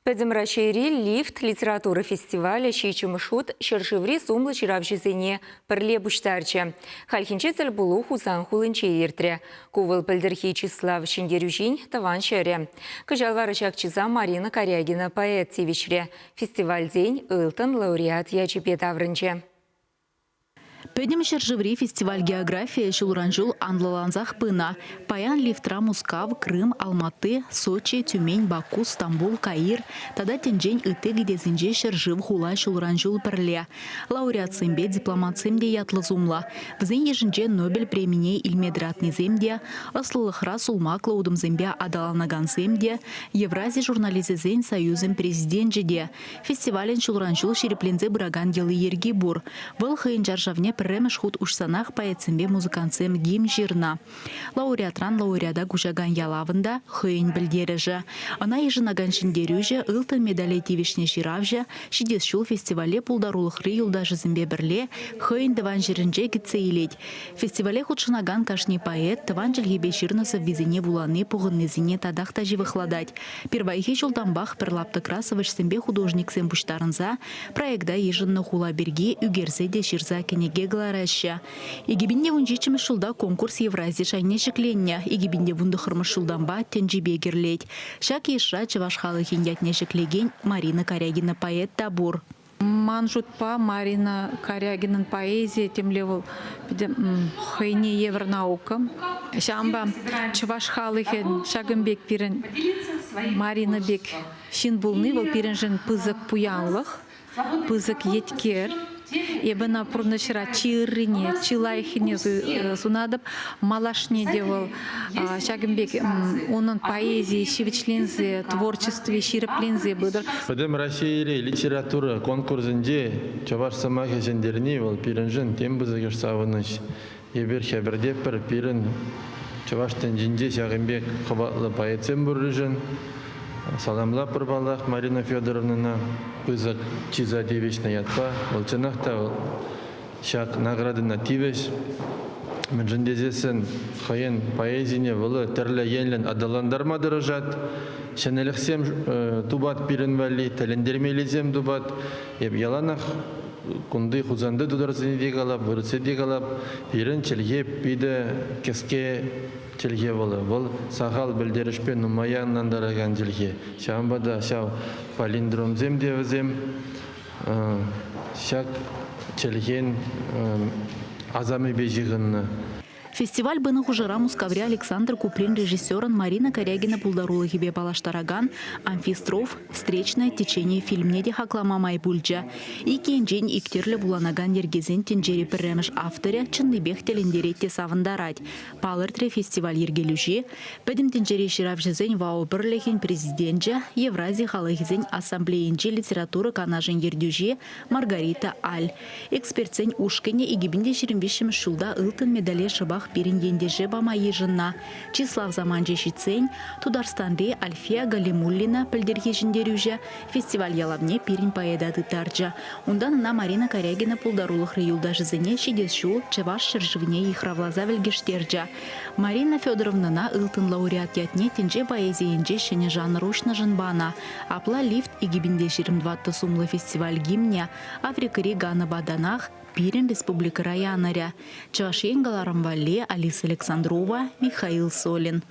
Пӗтӗм Раҫҫейри лифт литература фестивалӗ ҫиччӗмӗш хут ҫӗршыври сумлӑ ҫыравҫӑсене пӗрле пуҫтарчӗ. Хальхинче тӗлпулу Хусан хулинче иртрӗ. Ку вӑл пӗлтӗрхи чыслав ҫӗнтерӳҫин тӑван ҫӗрӗ. Кӑҫал вара ҫак чыса Марина Карягина поэт тивӗҫрӗ. Фестивальтен ылтӑн лауреат ячӗпе таврӑнчӗ. Пӗтӗм ҫӗршыври фестиваль географийӗ ҫулран-ҫул анлӑлансах пынӑ. Паян лифтра Мускав, Крым, Алматы, Сочи, Тюмень, Баку, Стамбул, Каир тата тӗнчен ытти кӗтесӗнче ҫӗршыв-хула ҫулран-ҫул пӗрле. Лауреатсемпе дипломатсем те ятлӑ-сумлӑ. Вӗсен йышӗнче Нобель премине илме тӑратнисем те, ӑслӑлӑхра сулмаклӑ утӑмсемпе аталанакансем те, Еврази журналисчӗсен союзӗн президенчӗ те. Фестивалӗн ҫулран-ҫул ҫирӗпленсе пыракан йӑли-йӗрки пур. Вӑл хӑйӗн чаршавне пӗрремӗш хут уҫсанах поэтсемпе музыкантсем гимн ҫырнӑ. Лауреатран лауреата куҫакан ялавӑн та хӑйӗн пӗлтерӗшӗ. Ӑна йышӑнакан ҫӗнтерӳҫӗ, ылтӑн медале тивӗҫнӗ ҫыравҫӑ ҫитес ҫул фестивале пултарулӑхри юлташӗсемпе пӗрле хӑйӗн тӑван ҫӗрӗнче кӗтсе илет. Фестивале хутшӑнакан кашни поэт тӑван чӗлхепе ҫырнӑ сӑввисене вулани пухӑннисене татах та ҫывӑхлатать. Пирвайхи ҫултанпах пӗр лаптӑкра сӑвӑҫсемпе художниксем пуҫтарӑнса проекта йышӑннӑ хула пирки ӳкерсе те ҫырса кӗнеке кӑлараҫҫӗ. 2017 ҫулта конкурс Еврази шайне ҫӗкленнӗ, 2019 ҫултанпа тӗнчипе кӗрлет. Ҫак йышра чӑваш халӑхӗн ятне ҫӗклекен Марина Карягина поэт та пур. Ман шутпа, Марина Карягинӑн поэзийӗ темле вӑл питӗ хӑйне евӗр наука. Ҫавӑнпа чӑваш халӑхӗн ҫакӑн пек пирӗн Марина пек ҫын пулни вӑл пирӗншӗн пысӑк пуянлӑх, пысӑк еткер. Эпӗ ӑна пурнӑҫра чи ыррине, чи лайӑххине сунатӑп. Малашне те вӑл ҫакӑн пек унӑн поэзийӗ ҫивӗчленсе, творчестви ҫирӗпленсе пытӑр. Пӗтӗм Раҫҫейри литература конкурсӗнче чӑваш сӑмахӗ ҫӗнтерни вӑл пирӗншӗн тем пысӑкӑш савӑнӑҫ. Эпир хӗпӗртетпӗр, пирӗн чӑваш тӗнчинче ҫакӑн пек хӑватлӑ поэтсем пурришӗн. Саламлатпӑр паллах Марина Федоровнӑна пысӑк чыса тивӗҫнӗ ятпа. Вӑл чӑнах та ҫак наградӑна тивӗҫ. Мӗншӗн тесессӗн хӑйӗн поэзине вӑл тӗрлӗ енлӗн аталантарма тӑрӑшать. Ҫӗнӗлӗхсем тупать пирӗн валли, тӗлӗнтермеллисем тупать. Эп яланах кунти Хусанти тутарсене те калап, вырӑссене те калап, пирӗн чӗлхе питӗ кӗске чӗлхе вӑл. Вӑл сахал пӗлтерӗшпе нумая ӑнлантаракан чӗлхе. Ҫавӑнпа та ҫав палиндромсем те вӗсем ҫак чӗлхен асамӗпе ҫыхӑннӑ. Фестиваль пынӑ хушӑра Мускаври Александр Куприн режиссерӑн Марина Карягина пултарулӑхӗпе паллаштаракан «Амфистров. Встречное течение» фильмне те хаклама май пулчӗ. Ик енчен ик тӗрлӗ вуланакан йӗркесен тӗнчери пӗрремӗш авторӗ чӑннипех тӗлӗнтерет те савӑнтарать, палӑртрӗ фестиваль йӗркелӳҫи, Пӗтӗм тӗнчери ҫыравҫӑсен ВАО пӗрлӗхӗн президенчӗ, Еврази халӑхӗсен ассамблейинчи литература канашӗн ертӳҫи Маргарита Аль. Экспертсен ушкӑнӗ 2023 ҫулта ылтӑн медале шӑпах пирӗн ентеше пама йышӑннӑ. Чыслав саманчӗ ҫитсен Тутарстанри Альфия Галимуллина пӗлтӗрхи ҫӗнтерӳҫӗ фестиваль ялавне пирӗн поэта тыттарчӗ. Унтан ӑна Марина Карягина пултарулӑхри юлташӗсене ҫитес ҫул Чӑваш ҫӗршывне йыхравласа вӗлкӗштерчӗ. Марина Федоровнӑна ылтӑн лауреат ятне тӗнче поэзийӗнче ҫӗнӗ жанр уҫнӑшӑн панӑ. Апла лифт 2024 сумлӑ фестиваль гимнӗ Африкӑри Ганӑпа танах пирӗн республикӑра янӑрӗ. Чӑваш Ен кӑларӑм валли Алиса Александрова, Михаил Солин.